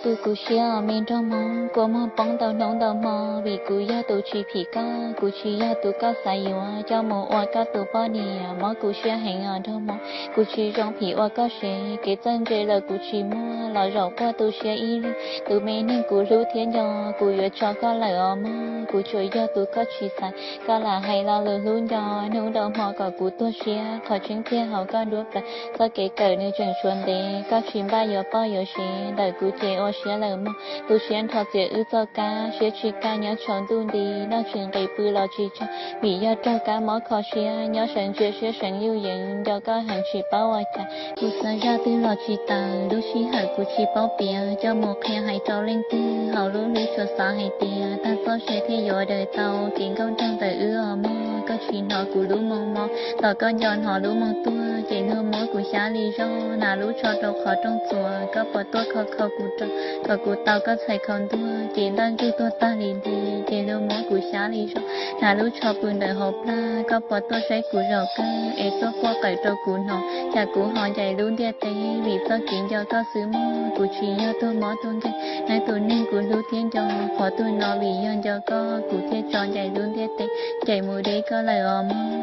Kuv siab os me nraug Hmoob, kua muag poob ntau hnub ntau hmo, vim kuv yog tus tsis phim koj, kuv tsis yog tus koj xav yuav coj mus ua koj tus poj niam. Mob kuv siab heev os nraug Hmoob, kuv tsis zoo phim ua koj sev, kev txawj ntse los kuv tsis muaj, los zaum quaj tu siab ib leeg. Tus me neeg kuv hlub thiab nco, kuv yuav tso koj lawm os mog, kuv tsuas yog tus koj tsis xaiv. Koj lam hais lo lus hlub nco, hnub nrau hmo kom kuv tuag siab, qhov tseeb tiag hauv koj duab plaws. Txoj kev kawm nws tseem tshuav ntev, koj tsis npaj yuav poj yuav sev, ntawm kuv ces ua siab lawm mog. Tu siab nrho txiav wb txoj kab, siab tsis kaj nyob tsaus ntuj nti, noj tsis nqis pw los tsis tsaug, vim yog raug kab mob kho siab, nyob sawv ntsia siab seev yuj yees, nco koj heev tsis paub ua cas. Kuv xav zaj twg los tsis tawm, lub sij hawm kuv tsis paub piav, coj mus qhia hais rau leej twg, hauv lub hlwb tsuas xav hais tias, tag txoj sia thiaj yuav daws tau, kev nkauj nraug ntawm wb os mog, koj tsis hnov kuv lub moo mob, thaum koj nco hnov lub moo tuag, ces luag muab kuv xyab li zog, hnav lub tsho rau qhov rooj txuas, koj puas tuaj kho kho kuv rau, kom kuv tau koj txhais khau ntuag, ces ntaj ntsug tuag tag li nti, ces luag muab kuv xyab li zog, hnav lub tsho pw ntawm hauv plag, koj puas tuaj saib kuv zaum kawg, es tuaj quaj qawm rau kuv hnov, cas kuv ho ncaim lub ntiaj teb, vim txoj kev nco koj xwb mog, kuv tsis yog tuag mob tuag nkeeg, neb tus neeg kuv hlub thiab nco, qhov twg no vim yog nco koj, kuv thiaj tso ncaim lub ntiaj teb, ncaim mus deb koj lawm os mog.